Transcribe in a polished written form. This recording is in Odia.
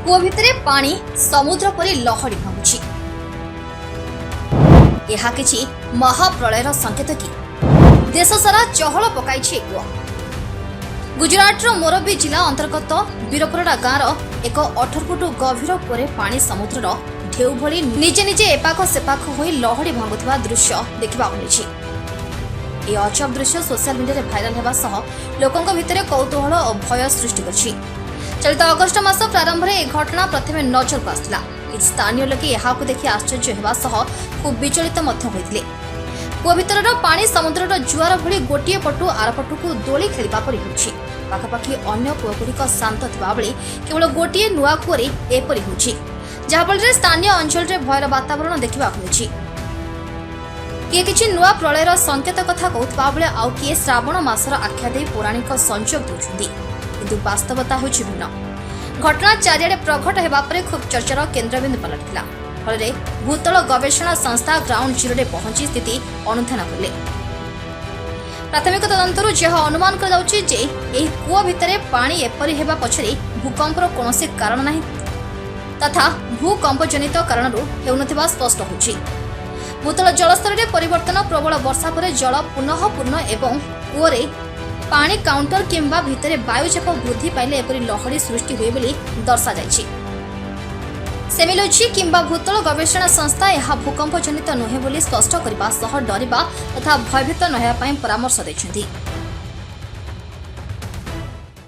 କୂଅ ଭିତରେ ପାଣି ସମୁଦ୍ର ପରି ଲହଡ଼ି ଭାଙ୍ଗୁଛି। ଏହା କିଛି ମହାପ୍ରଳୟର ସଂକେତ କି? ଦେଶ ସାରା ଚହଳ ପକାଇଛି ଏ କୂଅ। ଗୁଜରାଟର ମୋରବି ଜିଲ୍ଲା ଅନ୍ତର୍ଗତ ବୀରପରଡା ଗାଁର ଏକ 18 ଫୁଟ ଗଭୀର କୂଅରେ ପାଣି ସମୁଦ୍ରର ଢେଉ ଭଳି ନିଜେ ନିଜେ ଏପାଖ ସେପାଖ ହୋଇ ଲହଡ଼ି ଭାଙ୍ଗୁଥିବା ଦୃଶ୍ୟ ଦେଖିବାକୁ ମିଳିଛି। ଏହି ଅଜବ ଦୃଶ୍ୟ ସୋସିଆଲ ମିଡିଆରେ ଭାଇରାଲ ହେବା ସହ ଲୋକଙ୍କ ଭିତରେ କୌତୂହଳ ଓ ଭୟ ସୃଷ୍ଟି କରିଛି। ଚଳିତ ଅଗଷ୍ଟ ମାସ ପ୍ରାରମ୍ଭରେ ଏହି ଘଟଣା ପ୍ରଥମେ ନଜରକୁ ଆସିଥିଲା। କିଛି ସ୍ଥାନୀୟ ଲୋକେ ଏହାକୁ ଦେଖି ଆଶ୍ଚର୍ଯ୍ୟ ହେବା ସହ ଖୁବ୍ ବିଚଳିତ ମଧ୍ୟ ହୋଇଥିଲେ। କୂଅ ଭିତରର ପାଣି ସମୁଦ୍ରର ଜୁଆର ଭଳି ଗୋଟିଏ ପଟୁ ଆରପଟକୁ ଦୋଳି ଖେଳିବା ପରି ହେଉଛି। ପାଖାପାଖି ଅନ୍ୟ କୂଅଗୁଡ଼ିକ ଶାନ୍ତ ଥିବାବେଳେ କେବଳ ଗୋଟିଏ ନୂଆ କୂଅରେ ଏପରି ହେଉଛି, ଯାହାଫଳରେ ସ୍ଥାନୀୟ ଅଞ୍ଚଳରେ ଭୟର ବାତାବରଣ ଦେଖିବାକୁ ମିଳିଛି। କିଏ କିଛି ନୂଆ ପ୍ରଳୟର ସଂକେତ କଥା କହୁଥିବା ବେଳେ ଆଉ କିଏ ଶ୍ରାବଣ ମାସର ଆଖ୍ୟା ଦେଇ ପୌରାଣିକ ସଂଯୋଗ ଦେଉଛନ୍ତି। କିନ୍ତୁ ବାସ୍ତବତା ହେଉଛି ଭିନ୍ନ। ଘଟଣା ଚାରିଆଡ଼େ ପ୍ରଘଟ ହେବା ପରେ ଖୁବ୍ ଚର୍ଚ୍ଚାର କେନ୍ଦ୍ରବିନ୍ଦୁ ପାଲଟିଥିଲା। ଫଳରେ ଭୂତଳ ଗବେଷଣା ସଂସ୍ଥା ଗ୍ରାଉଣ୍ଡ ଜିରୋରେ ପହଞ୍ଚି ସ୍ଥିତି ଅନୁଧ୍ୟାନ କଲେ। ପ୍ରାଥମିକ ତଦନ୍ତରୁ ଯାହା ଅନୁମାନ କରାଯାଉଛି ଯେ ଏହି କୂଅ ଭିତରେ ପାଣି ଏପରି ହେବା ପଛରେ ଭୂକମ୍ପର କୌଣସି କାରଣ ନାହିଁ ତଥା ଭୂକମ୍ପଜନିତ କାରଣରୁ ହେଉନଥିବା ସ୍ପଷ୍ଟ ହେଉଛି। ଭୂତଳ ଜଳସ୍ତରରେ ପରିବର୍ତ୍ତନ, ପ୍ରବଳ ବର୍ଷା ପରେ ଜଳ ପୁନଃ ପୂର୍ଣ୍ଣ ଏବଂ କୂଅରେ ପାଣି କାଉଣ୍ଟର କିମ୍ବା ଭିତରେ ବାୟୁଚାପ ବୃଦ୍ଧି ପାଇଲେ ଏପରି ଲହଡ଼ି ସୃଷ୍ଟି ହୁଏ ବୋଲି ଦର୍ଶାଯାଇଛି। ସେମିଓଲୋଜି କିମ୍ବା ଭୂତଳ ଗବେଷଣା ସଂସ୍ଥା ଏହା ଭୂକମ୍ପଜନିତ ନୁହେଁ ବୋଲି ସ୍ପଷ୍ଟ କରିବା ସହ ଡରିବା ତଥା ଭୟଭୀତ ନ ହେବା ପାଇଁ ପରାମର୍ଶ ଦେଇଛନ୍ତି।